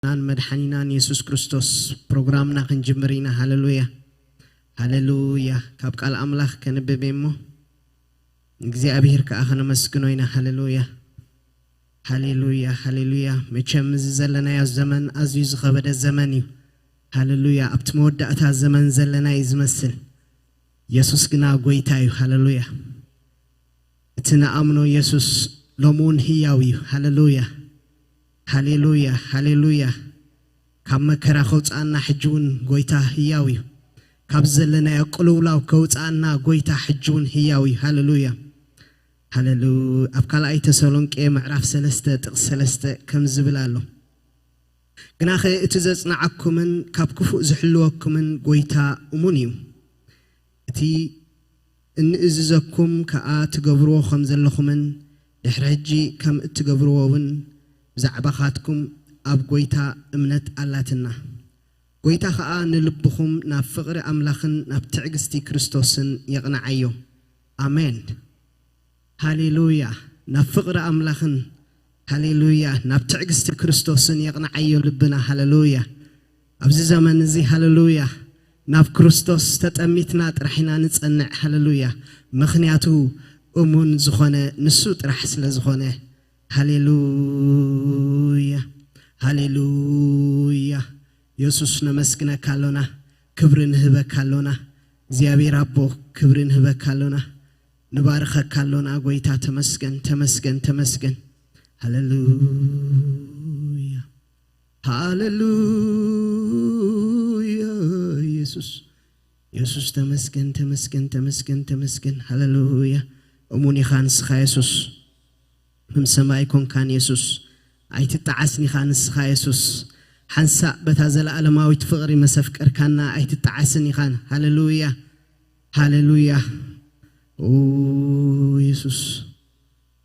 ናን መድሓኒናን የሱስ ክርስቶስ ፕሮግራምና ክንጅምር ኢና። ሃሌሉያ፣ ሃሌሉያ። ካብ ቃል ኣምላኽ ከንብብ እየ እሞ እግዚኣብሔር ከኣ ከነመስግኖ ኢና። ሃሌሉያ፣ ሃሌሉያ፣ ሃሌሉያ። መቸም እዚ ዘለናዮ ዘመን ኣዝዩ ዝኸበደ ዘመን እዩ። ሃሌሉያ። ኣብቲ መወዳእታ ዘመን ዘለና እዩ ዝመስል። የሱስ ግና ጎይታ እዩ። ሃሌሉያ። እቲ ንኣምኖ የሱስ ሎሚ እውን ህያው እዩ። ሃሌሉያ፣ ሃሌሉያ፣ ሃሌሉያ። ካብ መከራ ከውፅኣና ሕጂ እውን ጎይታ ህያው እዩ። ካብ ዘለናዮ ቅልውላው ከውፅኣና ጎይታ ሕጂ እውን ህያው እዩ። ሃሌሉያ፣ ሃሌሉ ኣብ ካልኣይ ተሰሎንቄ ምዕራፍ ሰለስተ ጥቕሲ ሰለስተ ከም ዝብል ኣሎ፣ ግናኸ እቲ ዘጽንዓኩምን ካብ ክፉእ ዝሕልወኩምን ጎይታ እሙን እዩ። እቲ እንእዝዘኩም ከኣ ትገብርዎ ከም ዘለኹምን ድሕሪ ሕጂ ከም እትገብርዎ እውን ብዛዕባኻትኩም ኣብ ጎይታ እምነት ኣላትና። ጎይታ ኸኣ ንልብኹም ናብ ፍቕሪ ኣምላኽን ናብ ትዕግስቲ ክርስቶስን የቕንዓዮ። ኣሜን። ሃሌሉያ። ናብ ፍቕሪ ኣምላኽን፣ ሃሌሉያ፣ ናብ ትዕግስቲ ክርስቶስን የቕንዓዮ ልብና። ሃሌሉያ። ኣብዚ ዘመን እዚ፣ ሃሌሉያ፣ ናብ ክርስቶስ ተጠሚትና ጥራሕ ኢና ንጸንዕ። ሃሌሉያ። ምኽንያቱ እሙን ዝኾነ ንሱ ጥራሕ ስለ ዝኾነ። ሃሌሉያ፣ ሃሌሉያ። የሱስ ነመስግነካ ኣሎና፣ ክብሪ ንህበካ ኣሎና። እግዚኣብሔር ኣቦ ክብሪ ንህበካ ኣሎና፣ ንባርኸካ ኣሎና። ጎይታ ተመስገን፣ ተመስገን፣ ተመስገን። ሃሌሉያ፣ ሃሌሉያ። የሱስ፣ የሱስ ተመስገን፣ ተመስገን፣ ተመስገን፣ ተመስገን። ሃሌሉያ። እሙን ኢኻ ንስኻ የሱስ። ከም ሰማይ ኮንካን የሱስ። ኣይትጠዓስን ኢኻ ንስኻ የሱስ። ሓንሳእ በታ ዘለኣለማዊት ፍቕሪ መሰፍቀርካና ኣይትጠዓስን ኢኻን። ሃሌሉያ፣ ሃሌሉያ። ኦ የሱስ፣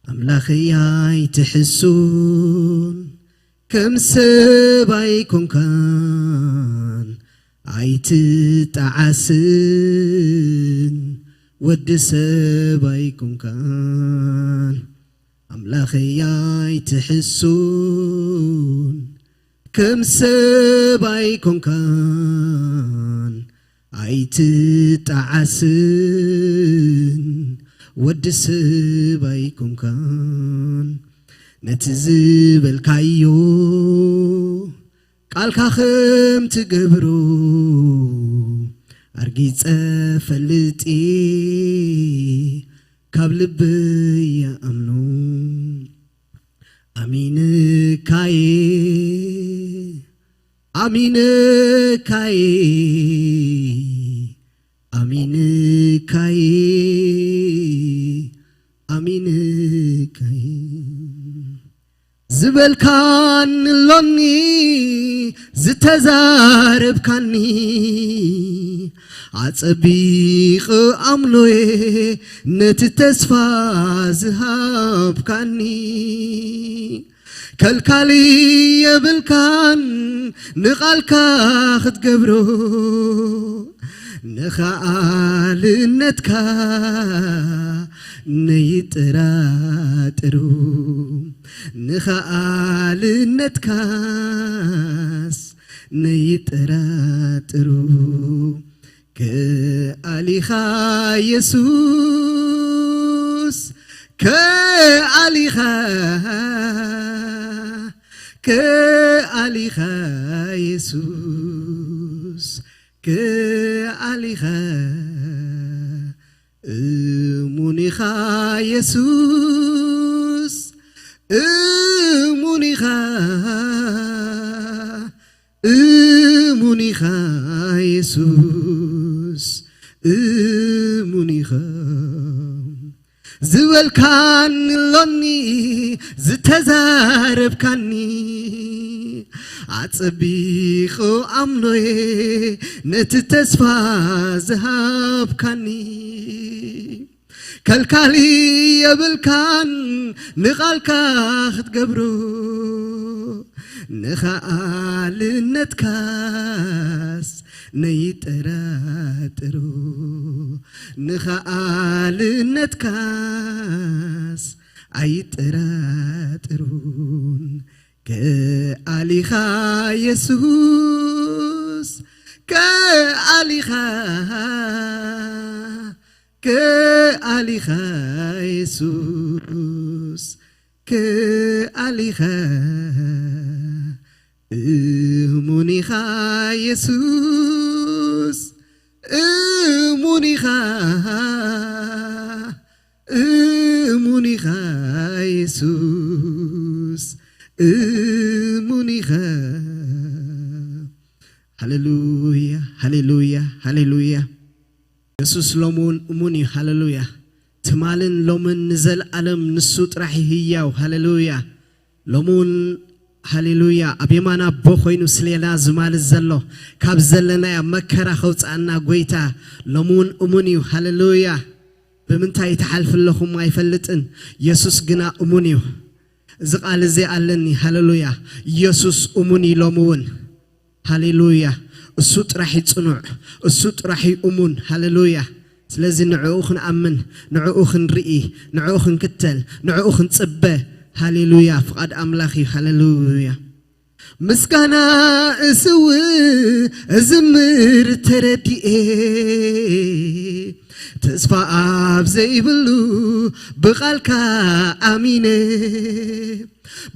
ኣምላኸይ ኣይትሕሱን፣ ከም ሰብ ኣይኮንካን፣ ኣይትጠዓስን፣ ወዲ ሰብ ኣይኮንካን። ኣምላኸይ ኣይትሕሱን፣ ከም ሰብ ኣይኮንካን፣ ኣይትጠዓስን፣ ወዲ ሰብ ኣይኮንካን። ነቲ ዝበልካዮ ቃልካ ከም ትገብሮ ኣርጊጸ ፈልጥ እየ፣ ካብ ልበይ ይኣምኖ። ኣሚንካየ፣ ኣሚንካየ፣ ኣሚንካየ፣ ኣሚንካየ። ዝበልካኒ ኣሎኒ፣ ዝተዛረብካኒ ኣጸቢቕ ኣምኖየ፣ ነቲ ተስፋ ዝሃብካኒ። ከልካሊ የብልካን ንቓልካ ክትገብሮ፣ ንኸኣልነትካ ነይጠራጥሩ፣ ንኸኣልነትካስ ነይጠራጥሩ። ከኣሊኻ የሱስ፣ ከኣሊኻ፣ ከኣሊኻ የሱስ፣ ከኣሊኻ። እሙን ኢኻ የሱስ፣ እሙን ኢኻ፣ እሙን ኢኻ የሱስ፣ እሙን ኢኻ። ዝበልካኒ ኣሎኒ፣ ዝተዛረብካኒ ኣጸቢቑ ኣምኖየ፣ ነቲ ተስፋ ዝሃብካኒ። ከልካሊ የብልካን ንቓልካ ክትገብሮ፣ ንኸኣልነትካስ ነይጠራጥሩ፣ ንኸኣልነትካስ ኣይጠራጥሩን። ከኣሊኻ የሱስ፣ ከኣሊኻ፣ ከኣሊኻ የሱስ፣ ከኣሊኻ። እሙን ኢኻ የሱስ፣ እሙን ኢኻ፣ እሙን ኢኻ የሱስ፣ እሙን ኢኻ። ሃሌሉያ፣ ሃሌሉያ፣ ሃሌሉያ። የሱስ ሎሚ እውን እሙን እዩ። ሃሌሉያ። ትማልን ሎምን ንዘለኣለም ንሱ ጥራሕ እዩ ህያው። ሃሌሉያ። ሎሚ እውን ሃሌሉያ ኣብ የማን ኣቦ ኮይኑ ስሌና ዝማልስ ዘሎ፣ ካብ ዘለናዮ መከራ ከውፅኣና ጎይታ ሎሚ እውን እሙን እዩ። ሃሌሉያ። ብምንታይ ትሓልፍ ኣለኹም ኣይፈልጥን፣ የሱስ ግና እሙን እዩ። እዚ ቃል እዚ ኣለኒ። ሃሌሉያ። የሱስ እሙን እዩ ሎሚ እውን። ሃሌሉያ። እሱ ጥራሕ እዩ ጽኑዕ፣ እሱ ጥራሕ እዩ እሙን። ሃሌሉያ። ስለዚ ንዕኡ ክንኣምን፣ ንዕኡ ክንርኢ፣ ንዕኡ ክንክተል፣ ንዕኡ ክንጽበ። ሃሌሉያ። ፍቓድ ኣምላኽ እዩ። ሃሌሉያ። ምስጋና እስውእ እዝምር ተረዲኤ፣ ተስፋ ኣብ ዘይብሉ ብቓልካ ኣሚነ፣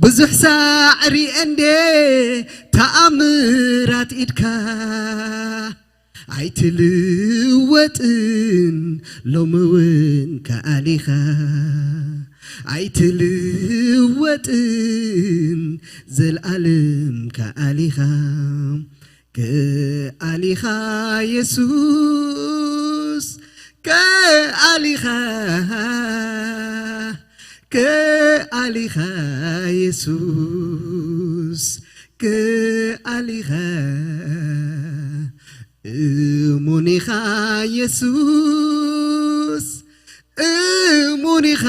ብዙሕ ሳዕሪ እንዴ ተኣምራት ኢድካ ኣይትልወጥን፣ ሎሚ እውን ከኣሊኻ ኣይትልወጥን፣ ዘልኣለም ከኣሊኻ፣ ከኣሊኻ የሱስ፣ ከኣሊኻ፣ ከኣሊኻ የሱስ፣ ከኣሊኻ። እሙን ኢኻ የሱስ፣ እሙን ኢኻ፣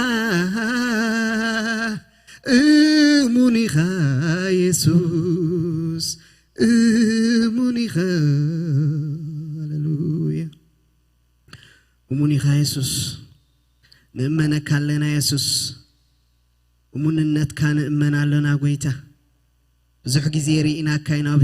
እሙን ኢኻ የሱስ፣ እሙን ኢኻ። ሃሌሉያ። እሙን ኢኻ የሱስ። ንእመነካ ኣለና የሱስ። እሙንነትካ ንእመን ኣለና ጎይታ። ብዙሕ ግዜ ርኢናካ ኢና ኣብ